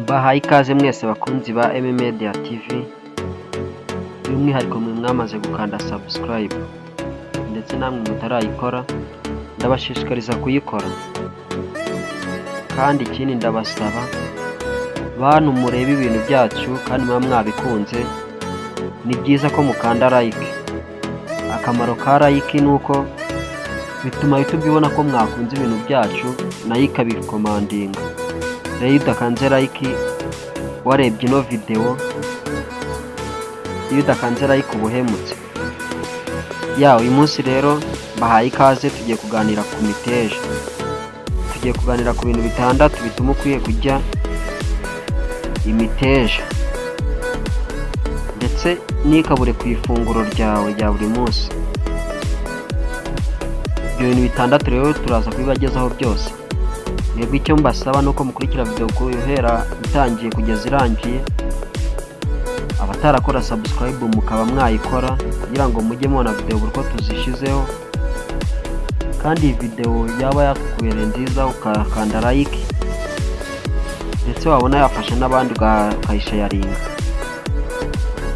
Mbahaye ikaze mwese bakunzi ba M Media TV, by'umwihariko mwe mwamaze gukanda subscribe ndetse namwe mutarayikora ndabashishikariza kuyikora, kandi ikindi ndabasaba bantu mureba ibintu byacu kandi muba mwabikunze, ni byiza ko mukanda like. Akamaro ka like ni uko bituma YouTube ibona ko mwakunze ibintu byacu, nayo ikabirecommendinga. Rero iyo udakanze like warebye ino videwo, iyo udakanze like uba uhemutse. Ya, uyu munsi rero mbahaye ikaze, tugiye kuganira ku miteja. Tugiye kuganira ku bintu bitandatu bituma ukwiye kurya imiteja, ndetse ntikabure ku ifunguro ryawe rya buri munsi. Ibyo bintu bitandatu rero turaza kubibagezaho byose. Mwebwe icyo mbasaba ni uko mukurikira videwo guhera itangiye kugeza irangiye, abatarakora subscribe mukaba mwayikora kugira ngo mujye mubona videwo buri uko tuzishyizeho, kandi iyi videwo yaba yakubereye nziza ukakanda like, ndetse wabona yafasha n'abandi ukayisharinga.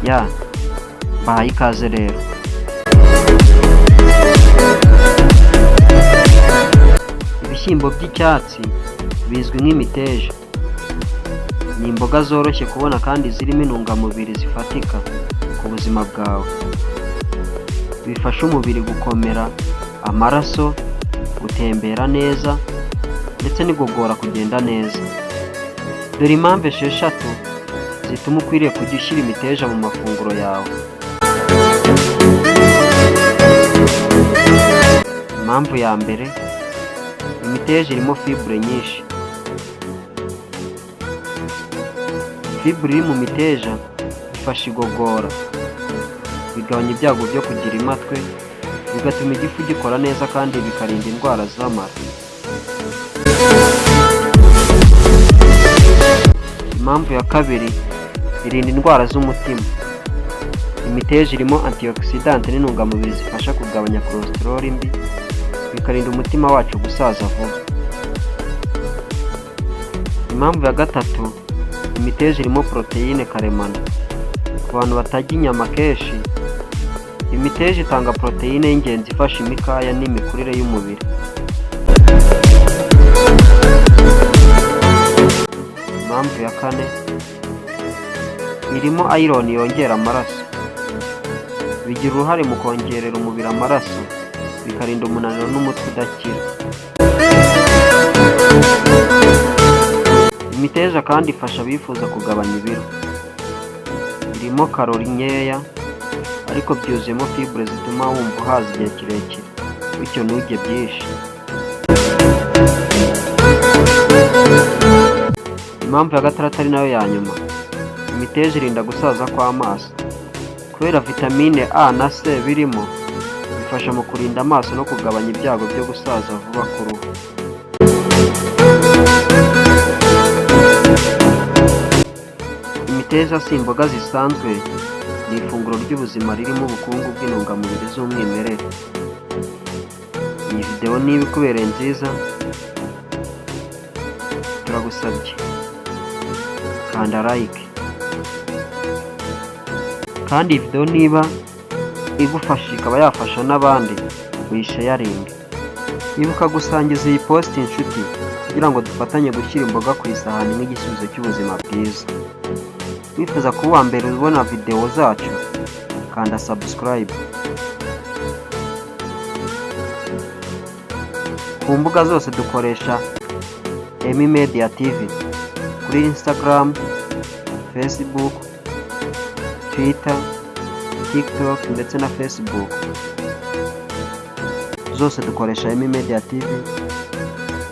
Ya, mbahaye ikaze rero. Ibishyimbo by'icyatsi bizwi nk'imiteja, ni imboga zoroshye kubona kandi zirimo intungamubiri zifatika ku buzima bwawe. Bifasha umubiri gukomera, amaraso gutembera neza ndetse n'igogora kugenda neza. Dore impamvu esheshatu zituma ukwiriye kujya ushyira imiteja mu mafunguro yawe. Impamvu ya mbere, imiteja irimo fibre nyinshi. Fibre iri mu miteja ifasha igogora, bigabanya ibyago byo kugira impatwe, bigatuma igifu gikora neza kandi bikarinda indwara z'amara. Impamvu ya kabiri, irinda indwara z'umutima. Imiteja irimo antioxidant n'intungamubiri zifasha kugabanya cholesterol mbi, bikarinda umutima wacu gusaza vuba. Impamvu ya gatatu, imiteja irimo poroteyine karemano. Ku bantu batarya inyama kenshi, imiteja itanga poroteyine y'ingenzi ifasha imikaya n'imikurire y'umubiri. Impamvu ya kane, irimo iron yongera amaraso. Bigira uruhare mu kongerera umubiri amaraso, bikarinda umunaniro n'umutwe udakira. Imiteja kandi ifasha abifuza kugabanya ibiro. Irimo karori nkeya ariko byuzuyemo fibre zituma wumva uhaze igihe kirekire, bityo nturye byinshi. Impamvu ya gatandatu ari nayo ya nyuma, imiteja irinda gusaza kw'amaso. Kubera vitamine A na C birimo, bifasha mu kurinda amaso no kugabanya ibyago byo gusaza vuba k'uruhu. Imiteja si imboga zisanzwe, ni ifunguro ry'ubuzima ririmo ubukungu bw'intungamubiri z'umwimerere. Iyi videwo niba ikubereye nziza, turagusabye kanda like. Kandi iyi videwo niba igufasha ikaba yafasha n'abandi, uyisharinge. Ibuka gusangiza iyi post inshuti kugira ngo dufatanye gushyira imboga ku isahani nk'igisubizo cy'ubuzima bwiza. Wifuza kuba uwa mbere ubona videwo zacu, kanda subscribe. Ku mbuga zose dukoresha Emmy Media TV, kuri Instagram, Facebook, Twitter, TikTok ndetse na Facebook. Zose dukoresha Emmy Media TV.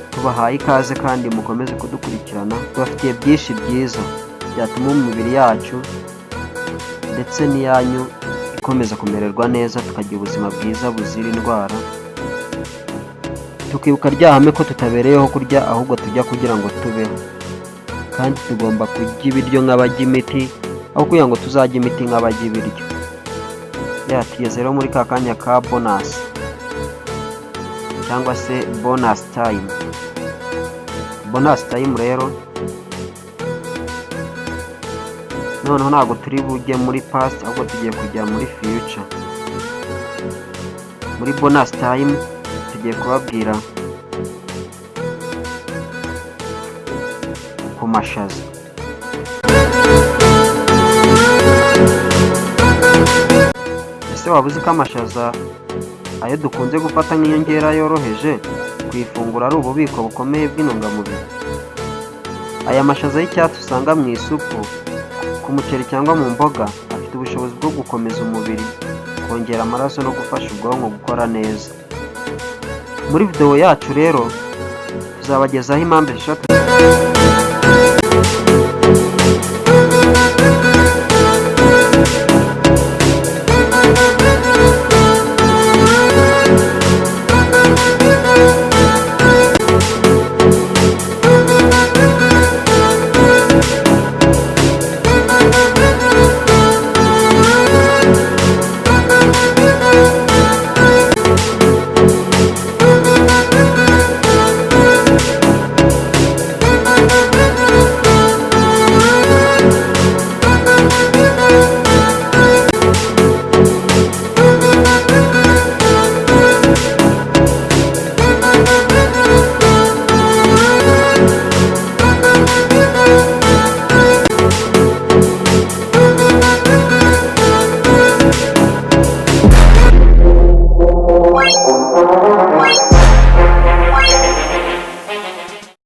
Tubahaye ikaze kandi mukomeze kudukurikirana, tubafitiye byinshi byiza byatuma imibiri yacu ndetse n'iyanyu ikomeza kumererwa neza, tukagira ubuzima bwiza buzira indwara, tukibuka rya hame ko tutabereyeho kurya ahubwo tujya kugira ngo tubeho, kandi tugomba kurya ibiryo nk'abarya imiti aho kugira ngo tuzajye imiti nk'abarya ibiryo. Ya, tugeze rero muri ka kanya ka bonus cyangwa se bonus time. Bonus time rero Noneho ntabwo turi bujye muri past, ahubwo tugiye kujya muri future. Muri bonus time tugiye kubabwira ku mashaza. Ese waba uzi ko amashaza, ayo dukunze gufata nk'inyongera yoroheje ku ifunguro, ari ububiko bukomeye bw'intungamubiri? Aya mashaza y'icyatsi usanga mu isupu, ku muceri cyangwa mu mboga, afite ubushobozi bwo gukomeza umubiri, kongera amaraso no gufasha ubwonko gukora neza. Muri videwo yacu rero tuzabagezaho impamvu 3